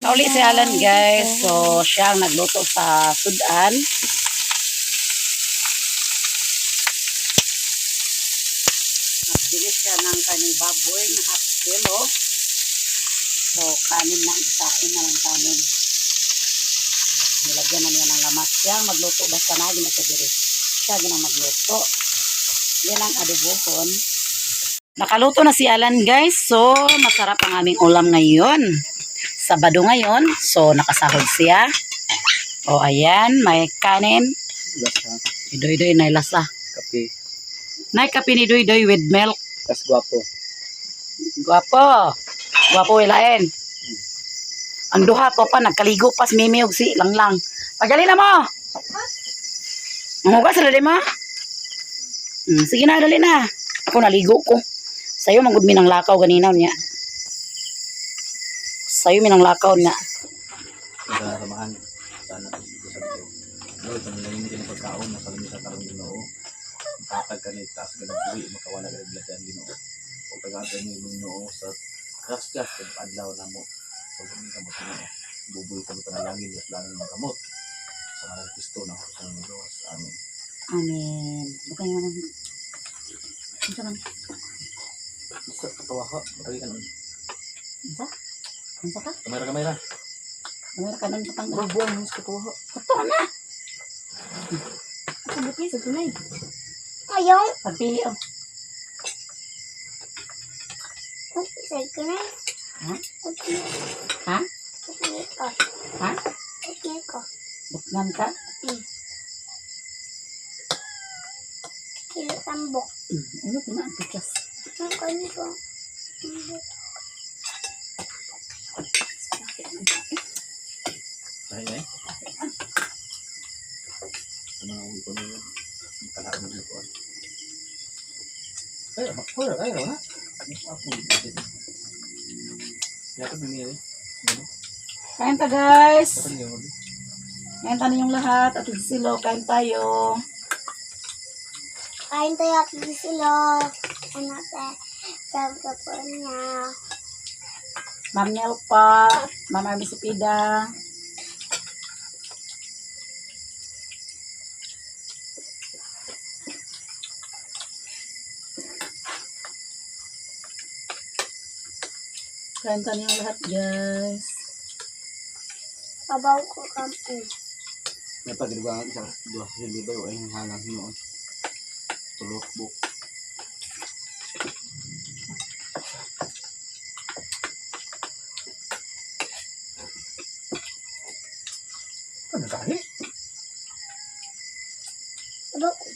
Kauli si Alan, guys. So, siya ang nagluto sa sudan. Nagbili siya ng kaning baboy na half kilo. So, kanin na, isain na ng kanin. Nilagyan na niya ng lamas. Siya ang magluto. Basta na, na siya diri. Siya ginang magluto. Yan ang adobohon. Nakaluto na si Alan, guys. So, masarap ang aming ulam ngayon. Sabado ngayon. So, nakasahod siya. O, ayan. May kanin. Lasa. Doy-doy na lasa. Kape. Nay kape ni Doy-doy with milk. Tas gwapo. Gwapo. Gwapo ilain. Ang duha to pa, nagkaligo pa si Mimi ug si Langlang. Pagali na mo! Mangugas na dali mo? Sige na, dali na. Ako naligo ko. Sa'yo, manggod mi ng lakaw ganina niya. Sa'yo mi ng lakaw niya. Sa samahan. Sana dito sa Diyo. Lord, panalangin ni kini pagkaon, masalami sa karong Ginoo. Makatag ka ni taas ka ng buhi, makawala ka ng bilasan Ginoo. O tagaan ni Ginoo sa kraskas kag adlaw namo. Sa kami kamot Ginoo. Bubuhi kami panalangin sa plano ng kamot. Sa ngalan ni Kristo na sa mga gawas. Amen. Amen. Bukay nga naman. Unsa man? Sa katawa ka, matagi ka nun. Unsa? Unsa ka? Kamera, kamera. Kamera ka nun patang. Murag buwan mo sa katawa ka. Totoo na! Ako buki sa tunay. Ayaw. Pagpili oh. Sa tunay. Ha? Ha? Okay ko. Ha? Okay ko. Buknan ka? Kilo tambok. Ano ko na ang pikas? Ang kani ko. Ay, ay. Ano ang uwi ko na yun? Kalaon na ko. Ay, ay, ay, wala. Ako, Yakap ni Mary. Ano? Kain ta, guys! Yakap ni Mary. Kain tayo yung lahat. At silo, kain tayo. Kain tayo at silo. Ano te? Sabi ko po niya. Ma'am Nelpa, Ma'am Army Sipida. Kain tayo yung lahat, guys. Babaw ko kampo. May pagriba ang isa duha sa libay o ay halang hinuon. Tulok buk. Ano kahi? Sabaw ko.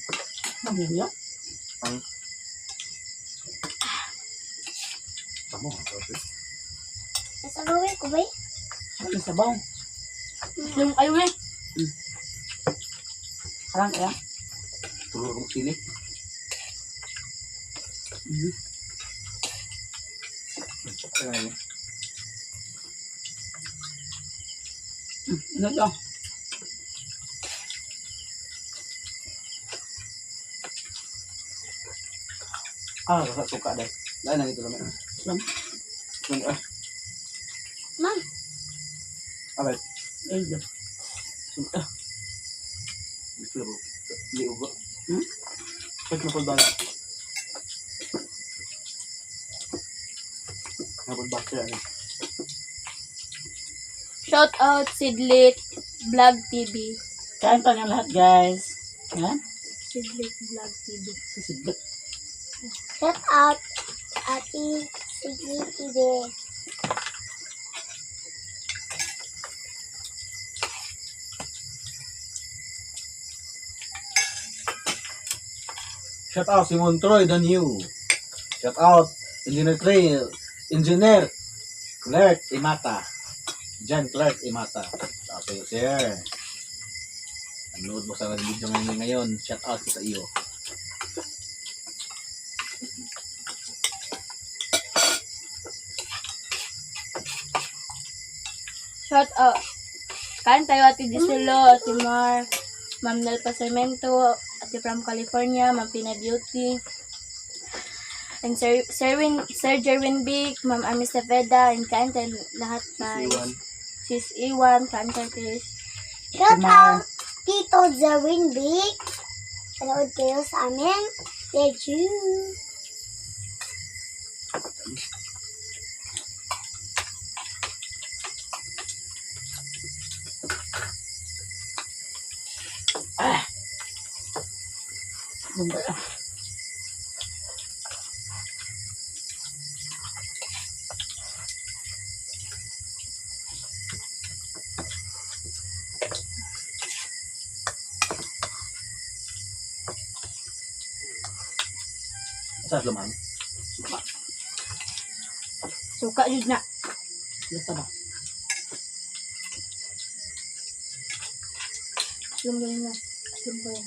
Ma'am Nelpa. Ang Tamo, okay. Nasabawin ko ba eh? Ano sabaw? Yung kayo eh. Harang kaya? Tulok ang sili. Ay, Ano to? Ah, sa suka dai. Lain na ito lang. Lam. Lang ah. Ma'am. Abay. Ay, Diyos. Suka. Gusto ko. Di ugo. Hmm? Pag napol ba? Napol ba siya? Ano? Shout out Sidlit Vlog TV. Kain pa ng lahat, guys. Yan. Sidlit Vlog TV. Sisidlot. Shout out. Ate Sige TV. Shout out Simon Troy the new. Shout out Engineer Clay, Engineer Clerk Imata. John Clark Imata. Shout out sa'yo, sir. Nanood mo sa video ngayon ngayon. Shout out sa iyo. Shout out. Kain tayo Ate Giselo, Ate Mar, Ma'am Nel Pasarmento, Ate from California, Ma'am Pina Beauty, and Sir, Sir Jerwin Big, Ma'am Ami Cepeda, and kain tayo lahat Si guys. Iwan. Si Sis Iwan, kain tayo sis. Shout Mar. out Tito Zawin Big. Panood kayo sa amin. Thank you. Bumba. Sa laman. Suka jud na. Lasa ba? Alam ko yun na. Alam ko yun.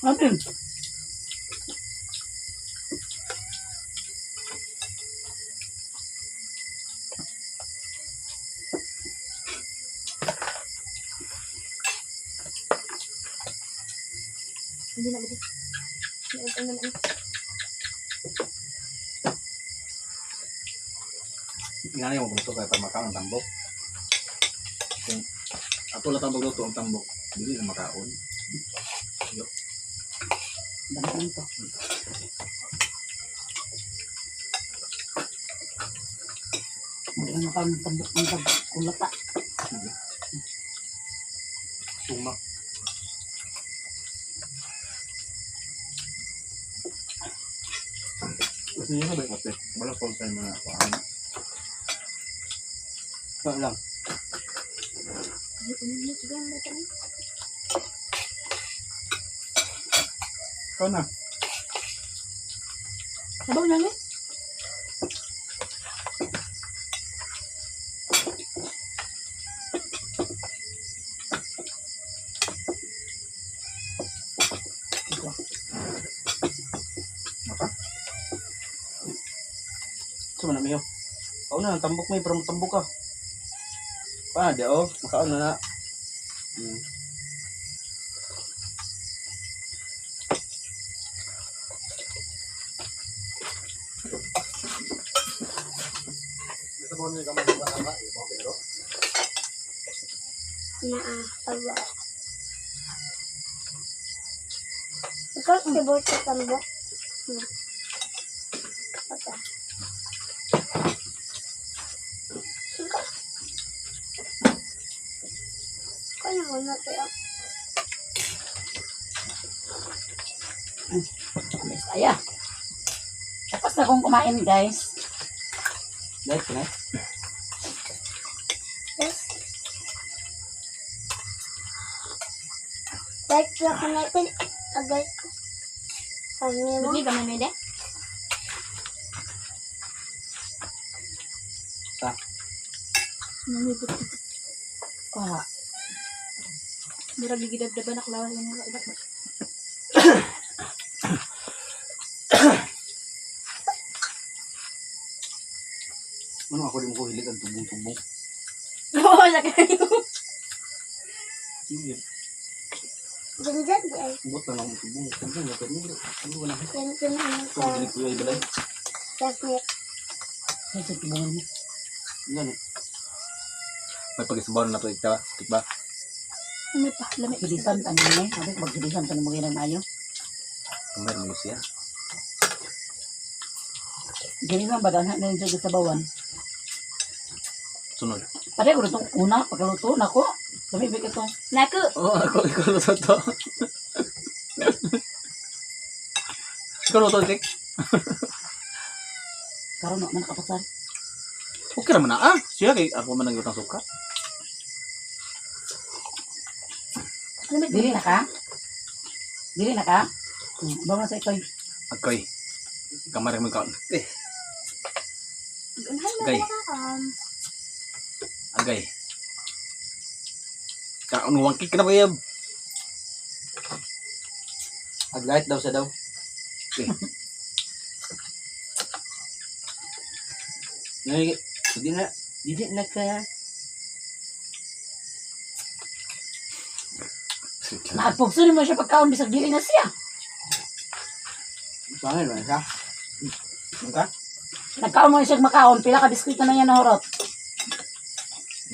Ano yun? Hindi na ba? Hindi na ba? Ingani mo gusto kaya para makaon ang tambok. Kung ato lang tambok luto ang tambok, dili na makaon. Bantan to. Wala na kang tambok ng kulata. Tuma. Kasi yun na ba yung kape? Wala ko sa mga kuhaan. Wala lang. Ikaw na. Sabaw na ni. Sa man amiyo. Kaon na ang tambok may pero tambok ka. Pa di oh, makaon na na. Naa, tabo. Ikaw, tibot sa tambok. Ata. Suka. Kaya ko na tayo. Bisaya. Tapos na akong kumain, guys. Diet na. Yes. Like ko na ito. Agay ko. Sabi mo. Bumi ba man de? Sa. Mami but. Ah, Murag gidabdaban ak lawas ni iba. Ano ako di mo ko hilig ang tubong-tubong. Oo, sakit. Sige. Ganyan di ay. Bot lang ako tubong. Tubong na tubong. Ano ko na. Ganyan ano Ko dili ko ay balay. Jasmine. sa tubungan mo. Yan eh. May pag-isabaw na to ikta, tikba. Lami pa, lami. Gilisan pa niya eh. Sabi ko, maggilisan pa ng mga maayo. Kamay mo siya. Gilisan ba dahil na yung sa bawan? Sunod. Pare ko itong una, pagkaluto na ko. Lumibig ito. Naku. Oh, ako ikaw luto to. Ikaw luto, Tik. Karon na man kapasar. Okay raman na ah. Siya kay ako man nagutang suka. Lami. Dili na ka? Dili na ka? Bawa na sa ikoy. Akoy. Kamar mo kaon. Eh, Unahan mo Gay. ka. Agay. Kaon wangkik na ba yab? Aglight daw siya daw. Okay. Ngay, hindi na, hindi na ka. Naagpugso ni mo siya pagkaon bisag dili na siya. Pangil man siya. Ano ka? Nagkaon mo siya makaon, pila ka biskwit na niya nahurot.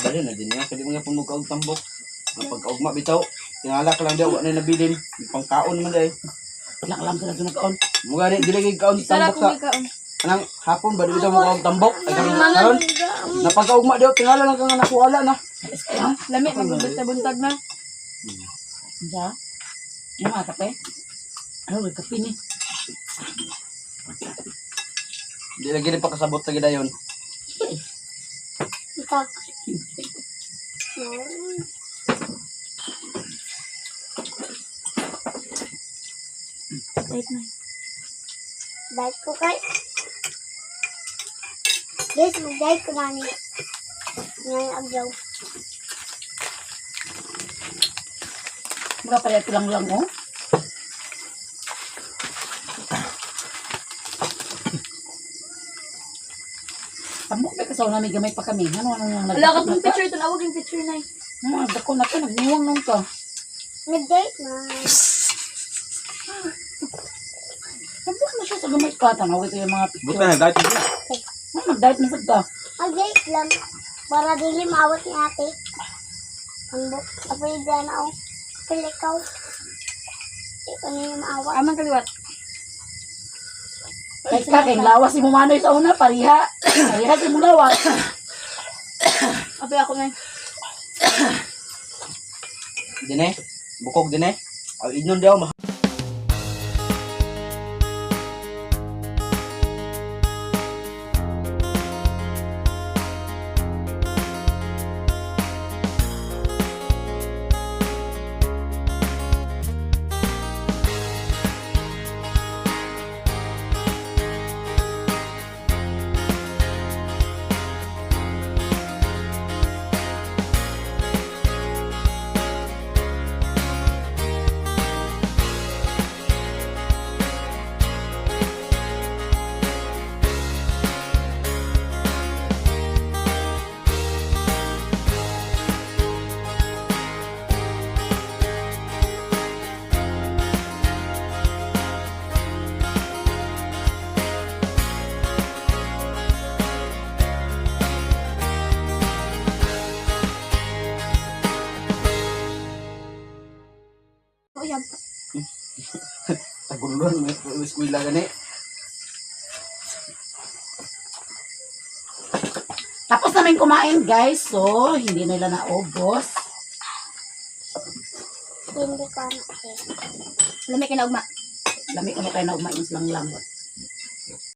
Dali na din niya. Kaya mga pumukaog tambok. Ang pagkaugma bitaw. Tingala ka lang daw, wala na nabilin. May pangkaon man day. Pila ka lang sila doon nagkaon. Mga ni dili kay kaon sa Sara tambok kung sa ikaw. anang hapon ba di bitaw mo kaon tambok? Ay karon karon. Napagkaugma daw tingala lang ka nga nakuala na. Alis kayo. Lami, magbasta buntag na. Diya. Yung mga kape. Ano, may kape ni. Di lagi rin pakasabot sa gidayon. Ikaw. No. Wait na. Diet ko kay. Guys, mag-diet ko nani. Ngayon agyaw. Mura pala ito lang lang, oh. Tambok ba kasaw namin gamay pa kami. Ano, ano, ano, Wala ka tong picture, tunawag yung picture na. Ano, nagdako na ka, nagniwang nung ka. Nag-diet na. Tambok na siya sa gamay pa. Tanaw ito yung mga picture. Buta na dahil na. Ano, nag-diet na sad ka. Mag-diet lang. Para dili maawat ni ate. Ang buk. Apoy na ako. Apil ikaw. Ikaw na yung maawat. Amang kaliwat. Kahit ka, kayong lawas si Mumanoy sa una, pariha. Pariha si Mulawas. Apoy ako na. Dine, bukog dine. Ay inon daw ma. Oh, yan. Tagulon may eskwela gani. Tapos namin kumain, guys. So, hindi nila naubos. Hindi ko ano eh. Lami kinaugma. Lami ko na kayo na umain silang lang.